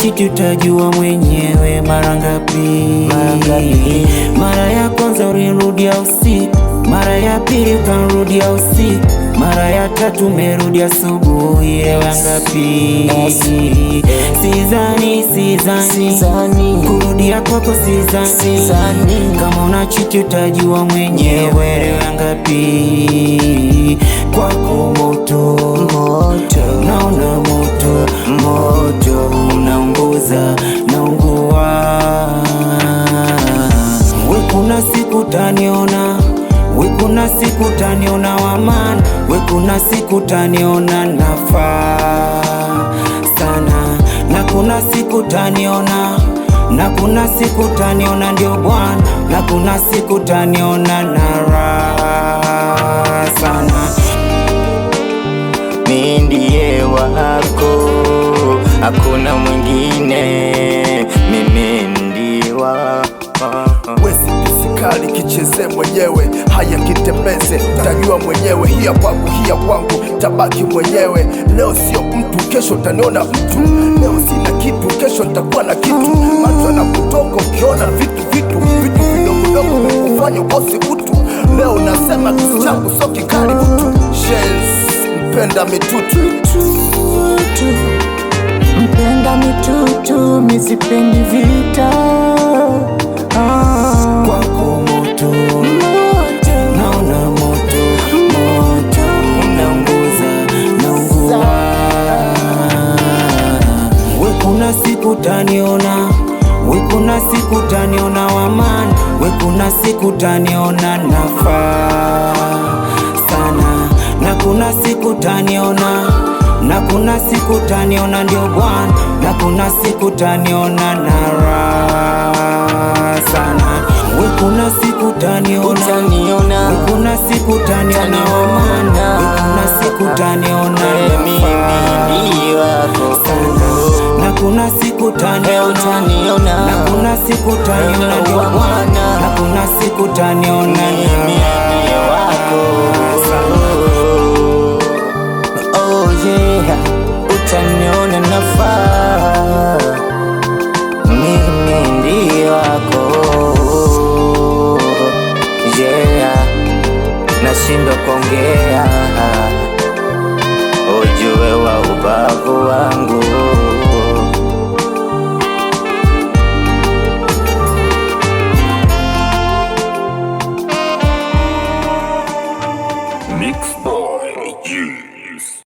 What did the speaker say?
unachiti utajua mwenyewe mara ngapi. Mara ngapi? Mara ya kwanza ulinirudia usiku, mara ya pili ukanirudia usiku, mara ya tatu umerudi asubuhi. Leo ya ngapi? Sidhani, sidhani, Sidhani. kurudia kwako sidhani, Sidhani. kama unachiti utajua mwenyewe leo ya ngapi. Kwako moto, Moto. Naona moto, moto unaunguza, naungua. We kuna siku utaniona, we kuna siku utaniona wamana, we kuna siku utaniona nafaa sana, na kuna siku utaniona, na kuna siku utaniona ndio bwana, na kuna siku utaniona na raha sana. Mi ndiye wako, hakuna mwingine, mimi ndi wako. Wesi pisikali kicheze mwenyewe, haya kitembeze, tajua mwenyewe. Hiya kwangu, hiya kwangu, tabaki mwenyewe. Leo sio mtu, kesho utaniona mtu. Leo sina kitu, kesho nitakuwa na kitu. Macho na kutoka ukiona vitu vitu vitu vidogodogo kufanya ukose utu. Leo nasema kisi changu sio kikali utu. Shenz, mpenda mitutu. Mitutu, mpenda mitutu, misipendi vita. Ah. Kwako moto, Moto, naona moto, moto unaunguza, naungua. We kuna siku utaniona, we kuna siku utaniona wamana, we kuna siku utaniona nafaa sana, na kuna siku utaniona, na kuna siku utaniona ndio bwana, na kuna siku utaniona na raha sana. We kuna siku utaniona, Utaniona. we kuna siku utaniona wamana, we kuna siku utaniona Mimi nafaa ndi wako. sana, na kuna siku utaniona, Utaniona. na kuna siku utaniona ndio bwana, na kuna siku utaniona Mimi ndiye wako. Oh yeah, utaniona nafaa. Mimi ndiye wako. Yeah, nashindwa kuongea, ujue wa ubavu wangu. Mix by Juice.